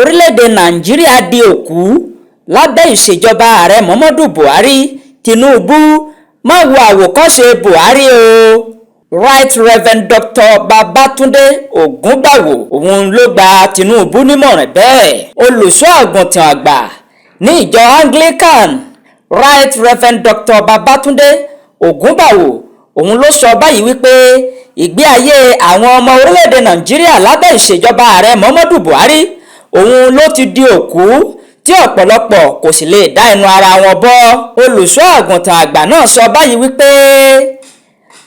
Orílẹ̀-èdè Nàìjíríà di òkú lábẹ́ ìṣèjọba Ààrẹ Muhammadu Buhari. Tinubu, má wo àwòkọ́ṣe Buhari o. Right Reverend Dr Babatunde Ogunbawo, òun ló gba Tinubu nímọ̀ràn bẹ́ẹ̀. Olùṣọ́ àgùntàn àgbà ní ìjọ Anglican, Right Reverend Dr Babatunde Ogunbawo, òun ló sọ báyìí wípé ìgbé ayé àwọn ọmọ orílẹ̀-èdè Nàìjíríà lábẹ́ ìṣèjọba Ààrẹ Muhammadu Buhari, òun ló ti di òkú tí ọ̀pọ̀lọpọ̀ kò sì lè dá ẹnu ara wọn bọ́. Olùṣọ́ àgùntàn àgbà náà sọ báyìí wípé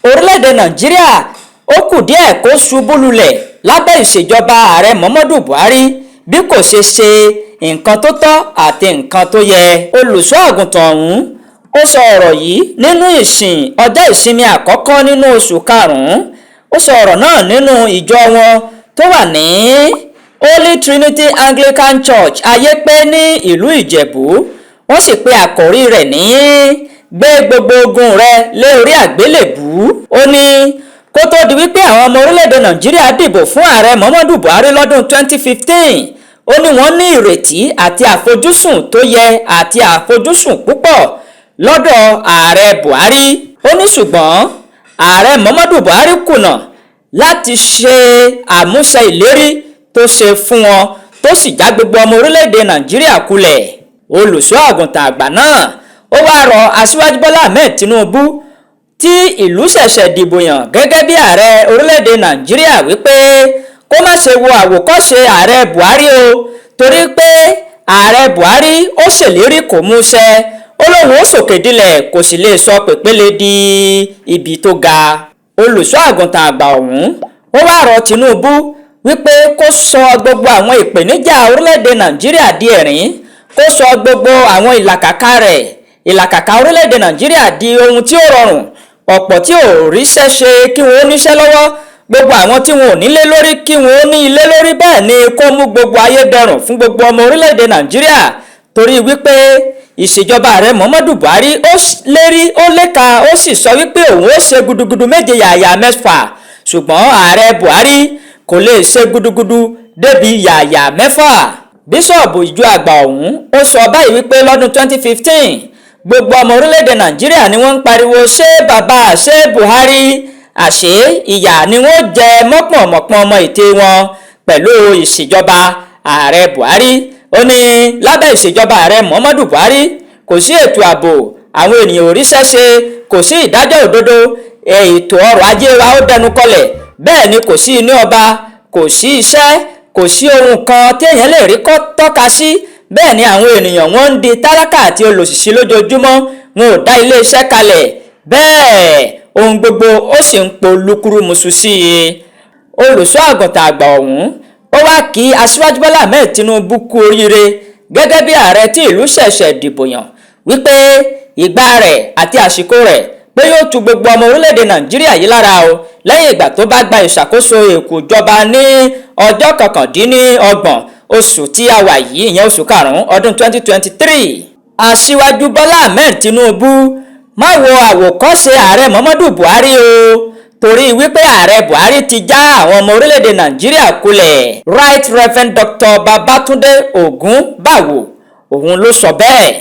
orílẹ̀-èdè Nàìjíríà, ó kù díẹ̀ kó ṣubú lulẹ̀ lábẹ́ ìṣèjọba Ààrẹ Muhammadu Buhari bí kò ṣe ṣe nǹkan tó tọ́ àti nǹkan tó yẹ. Olùṣọ́ àgùntàn ọ̀hún, ó sọ ọ̀rọ̀ yìí nínú ìsìn ọjọ́ ìsinmi àkọ́kọ́ nínú oṣù karùn-ún. Ó sọ ọ̀rọ̀ náà nínú ìjọ wọn tó wà ní Holy Trinity Anglican Church, Ayépé, ní ìlú Ìjẹ̀bú. Wọ́n sì pe àkòrí rẹ̀ ní "Gbé gbogbo ogun rẹ lé orí àgbélébùú". Ó ní kó tó di wípé àwọn ọmọ orílẹ̀-èdè Nàìjíríà dìbò fún Ààrẹ Muhammadu Buhari lọ́dún 2015, ó ní wọ́n ní ìrètí àti àfojúsùn tó yẹ àti àfojúsùn púpọ̀ lọ́dọ̀ Ààrẹ Buhari. Ó ní ṣùgbọ́n Ààrẹ Muhammadu Buhari kùnà láti ṣe àmúṣe ìlérí tó ṣe fún wọn, tó sì já gbogbo ọmọ orílẹ̀-èdè Nàìjíríà kulẹ̀. Olùṣọ́ àgùntàn àgbà náà, ó wáá rọ Aṣíwájú Bọ́lá Ahmed Tinubu tí ìlú ṣẹ̀ṣẹ̀ dìbò yàn gẹ́gẹ́ bí ààrẹ orílẹ̀-èdè Nàìjíríà wípé kó má ṣe wo àwòkọ́ṣe Ààrẹ Buhari o, torí pé Ààrẹ Buhari ó ṣèlérí, kò mú ṣẹ. Ó lóun ó sòkè dilẹ̀, kò sì lè sọ pèpéle di ibi tó ga. Olùṣọ́ àgùntàn àgbà ọ̀hún, ó wáá rọ Tinubu wípé kó sọ gbogbo àwọn ìpèníjà orílẹ̀-èdè Nàìjíríà di ẹ̀rín, kó sọ gbogbo àwọn ìlàkàkà rẹ̀, ìlàkàkà orílẹ̀-èdè Nàìjíríà di ohun tí ó rọrùn. Ọ̀pọ̀ tí ò ríṣẹ́ ṣe, kí wọ́n ó níṣẹ́ lọ́wọ́. Gbogbo àwọn tí wọn ò nílé lórí, kí wọ́n ó ní ilé lórí. Bẹ́ẹ̀ ni kó mú gbogbo ayé dẹrùn fún gbogbo ọmọ orílẹ̀-èdè Nàìjíríà, torí wípé ìṣèjọba Ààrẹ Muhammadu Buhari, ó lérí, ó léka, ó sì sọ wípé òun ó ṣe gudugudu méje yàyà mẹ́fà, ṣùgbọ́n Ààrẹ Buhari kò lè ṣe gudugudu débi yàyà mẹ́fà. Bíṣọ̀bù ìjọ àgbà ọ̀hún, ó sọ báyìí wípé lọ́dún 2015, gbogbo ọmọ orílẹ̀-èdè Nàìjíríà ni wọ́n ń pariwo, "Ṣé bàbá, ṣé Buhari?" Àṣé ìyà ni wọ́n jẹ mọ́pọ̀nmọ́pọ́n ọmọ ète wọn pẹ̀lú ìṣèjọba Ààrẹ Buhari. Ó ní lábẹ́ ìṣèjọba Ààrẹ Muhammadu Buhari, kò sí ètò ààbò, àwọn ènìyàn ò ríṣẹ́ ṣe, kò sí ìdájọ́ òdodo, ètò ọrọ̀ ajé wa ó dẹnu kọlẹ̀, bẹ́ẹ̀ ni kò sí iná ọba, kò sí iṣẹ́, kò sí ohun kan téèyàn lè rí tọ́ka sí. Bẹ́ẹ̀ ni àwọn ènìyàn, wọ́n ń di tálákà àti olòṣìṣì lójoojúmọ́. Wọn ò dá iléeṣẹ́ kalẹ̀, bẹ́ẹ̀ ohun gbogbo ó sì ń po lúkúrúmuṣu sí i. Olùṣọ́ àgùntàn àgbà ọ̀hún, ó wá kí Aṣíwájú Bọ́lá Ahmed Tinubu kú oríire gẹ́gẹ́ bí ààrẹ tí ìlú ṣẹ̀ṣẹ̀ dìbò yàn, wípé ìgbà rẹ̀ àti àsìkò rẹ̀ pé yóò tu gbogbo ọmọ orílẹ̀-èdè Nàìjíríà yìí lára o, lẹ́yìn ìgbà tó bá gba ìṣàkóso èkó ìjọba ní ọjọ́ 29 oṣù tí a wà yìí, ìyẹn oṣù karùn-ún ọdún 2023. Aṣíwájú Bọ́lá Ahmed Tinubu, má wo àwòkọ́ṣe Ààrẹ Muhammadu Buhari o, torí wípé Ààrẹ Buhari ti já àwọn ọmọ orílẹ̀-èdè Nàìjíríà kulẹ̀. Right Reverend Dr Babatunde Ogunbawo, òun ló sọ bẹ́ẹ̀.